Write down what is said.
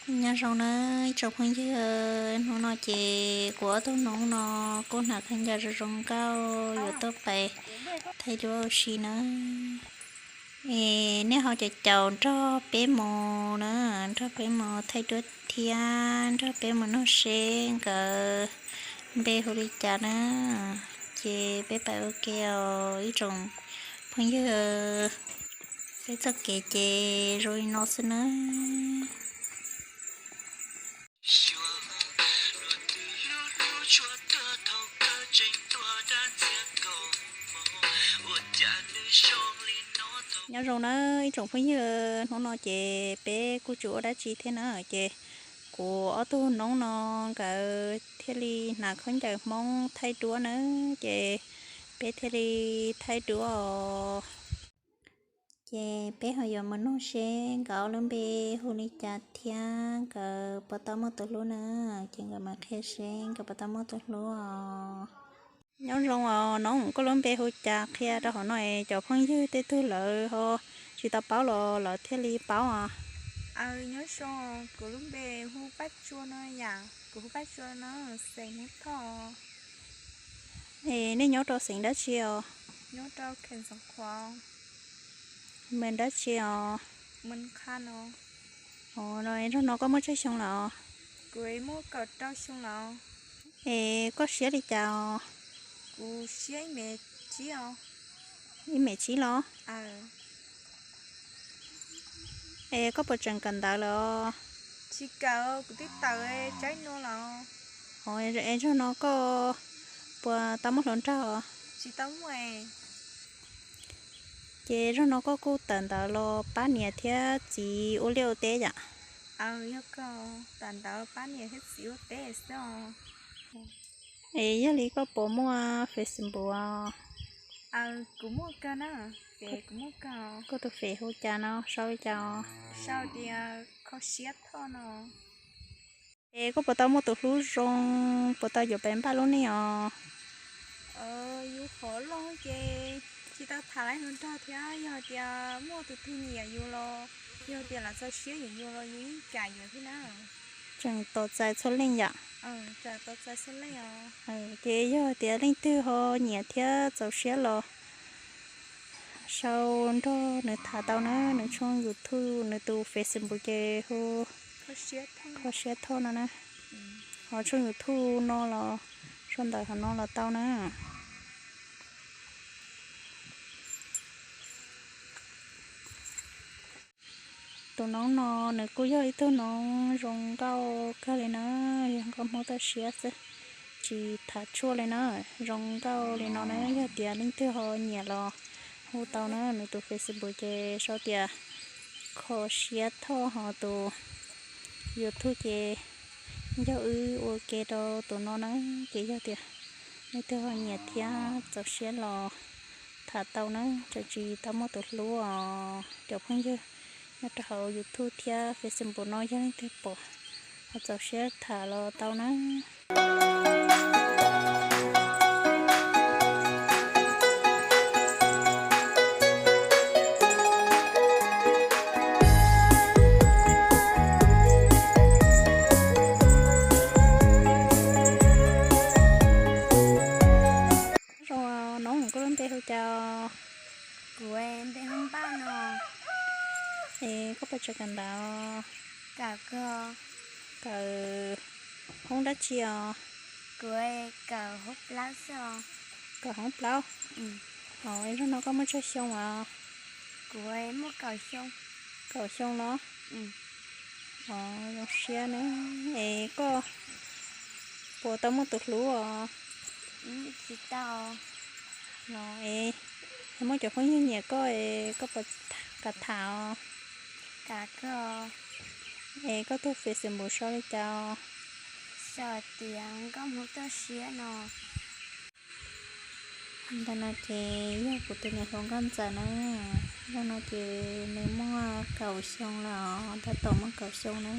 Nyob zoo na ib tsoom phooj ywg, hnub no ces kuv ob tug noob no kuj hnav khaub ncaws zoo zoo nkauj yuav tuaj pais thaij duab ua si na. Es nej ho caum caum nrog peb mus na, nrog peb mus thaij duab thiab nrog peb mus nug seb nkawd npe hu li cas na. Ces peb pais ua ke os ib tsoom phooj ywg. Peb txoj kev ces zoo li no xwb na. Nyob zoo na ib tsoom phooj ywg, hnub no ces peb kuj tsis ua dab tsi thiab na, ces kuv ob tug noob no nkawd thiaj li hnav khaub ncaws Hmoob thaij duab na, ces peb thiaj li thaij duab os. Ces peb ho yuav mus nug seb nkawd ob lub npe hu li cas thiab nkawd puas tau muaj tus hlub na, ces nkawd mam qhia seb nkawd puas tau muaj tus hlub os. Nyob zoo os noob, koj lub npe hu cas qhia rau hauv no es cov phooj ywg tej tug lawv ho tsis tau paub los lawv thiaj li paub os. Aws, nyob zoo, kuv lub npe hu Paj Tsua no yom, kuv hu Paj Tsua no, xeem Hmoob Thoj. Es nej nyob rau xeem dab tsi os? Nyob rau Kheem Xeev Khuam. Mus dab tsi os? Mus qha no. Os, zaum no koj muaj tsawg xyoo lawm os? Kuv muaj kaum rau xyoo lawm. Es koj siab li cas os? Kuv siab ib mev tsib os. Ib mev tsib los? Es koj puas tseem kawm ntawv lawm os? Tsis kawm, kuv twb tawm tsaib nua lawm. Es zaum no koj puas tau muaj hluas nraug os? Tsis tau muaj. Ces zaum no koj kuj tawm ntawv los pab niam thiab txiv ua liaj ua teb yom? Aws, yog kawg, tawm ntawv pab niam thiab txiv ua teb xwb os. Es yog li koj puas muaj Facebook os? Aws, kuv muaj kawg na, kuv muaj kawg. Koj tus Facebook hu cas no, sau li cas os? Sau tias Kho Siab Thoj no. Es koj puas tau muaj tus hlub zoo, puas tau yuav pes npaj lub neej os? Yus qhov loj ces tsis tau tham lawv hluas nraug thiab, yog tias muaj tus twg nyiam yus los, yog tias lawv txaus siab yuav yus los yus yeej kam yuav thiab na. Tseem tos txais txhua leej yom? Ces yog tias leej twg ho nyiam thiab txaus siab los sau nrog nws tham tau na, nws tshooj YouTube, nws tus Facebook ces hu Kho Siab Thoj no na. Ho tshooj YouTube no los sau ntawv hauv no los tau na. Tus noob no nws kuj yog ib tug noob zoo nkauj kawg li na, yog nkauj Hmoob toj siab xwb, tsis tham tshuaj li na, zoo nkauj li no na. Yog tias leej twg ho nyiam los hu tau na, nws tus Facebook ces sau tias Kho Siab Thoj, ho tus YouTube ces yog wb ua ke rau tus no na. Ces yog tias leej twg ho nyiam thiab txaus siab los tham tau na, tseem tsis tau muaj tus hlub os cov phooj ywg. Nyob rau hauv YouTube thiab Facebook no yog leej twg pom ho txaus siab tham los tau na. Zoo, noob, koj lub npe hu cas? Kuv npe hu Npaj no. Es koj puas tseem kawm ntawv? Kawm kawg. Kawm hoob dab tsi os? Kuv kawm hoob plaub xwb os. Kawm hoob plaub. Os, zaum no koj muaj tsawg xyoo os? Kuv muaj kaum xyoo. Kaum xyoo los? Os, zoo siab ne. Es koj puas tau muaj tus hlub os? Tsis tau. Los es, yog muaj cov phooj ywg nyiam koj es koj puas kam tham os? Kam kawg. Es koj tus Facebook sau li cas os? Sau tias Nkauj Hmoob Toj Siab no. Ntawm no ces yog kuv tus niam hluas Nkauj Ntxawm na. Zaum no ces nws muaj kaum xyoo lawm os, tab tom muaj kaum xyoo na.